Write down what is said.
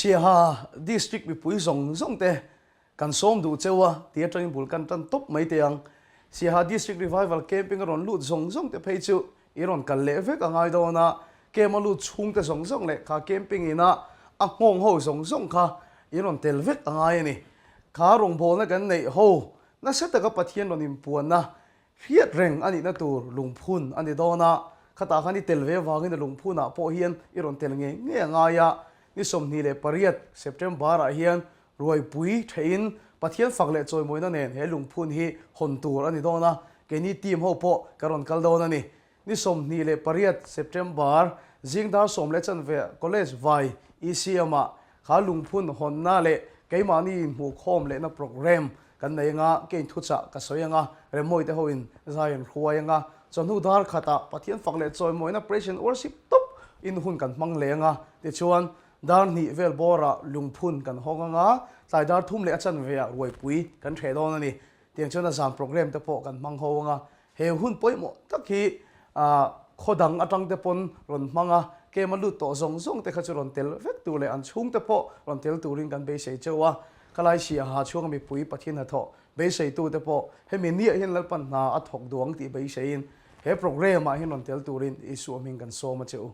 Siaha District mipui zawng zawng te kan sawm duh cheu a ti atangin bul kan tan tawp mai teh ang. Siaha District Revival Camping a rawn lut zawng zawng te phei chu i rawn kal leh vek a ngai dawn a, camp a lut chhung te zawng zawng leh kha camping ina a nghawng ho zawng zawng kha i rawn tel vek a ngai a ni. Kha rawngbawlna kan neih ho nasa taka Pathian rawn inpuanna Hriat reng a nihna tur lungphun a ni dawn a, khatah khan i tel ve avangin a lungphunah pawh hian i rawn tel ngei ngei a ngai a. Ni 28 September-ah hian ruaipui theihin Pathian fak leh chawimawina nen he lungphun hi hawn tur a ni dawn a, keini team ho pawh kan rawn kal dawn a ni. Ni 28 September zing dar sawm leh chanve College Vai ECM-ah kha lungphun hawnna leh keimahni inhmuhkhawm lehna programme kan nei anga, kein thuchah ka sawi anga, Remmawite hoin zai an hruai anga, chawhnu dar khatah Pathian fak leh chawimawina Praise and Worship tawp in hun kan hmang leh anga, tichuan dar hnih vel bawrah lungphun kan hawng anga, tlai dar thum leh a chanveah ruaipui kan hreh dawn a ni. Tiang chuan a zan programme te pawh kan hmang ho anga, He hun pawimawh tak hi khaw dang atang te pawn rawn hmang a, kem a lut tawh zawng zawng te kha chu rawn tel vek tur leh an chhung te pawh rawn tel turin kan beisei cheu a. Khalai Siaha chhunga mipui Pathian hnathawh beiseitu te pawh hemi niah hian Lalpan hna a thawk duang tih beiseiin he programme ah hian rawn tel turin Isua hming kan sawm a che u.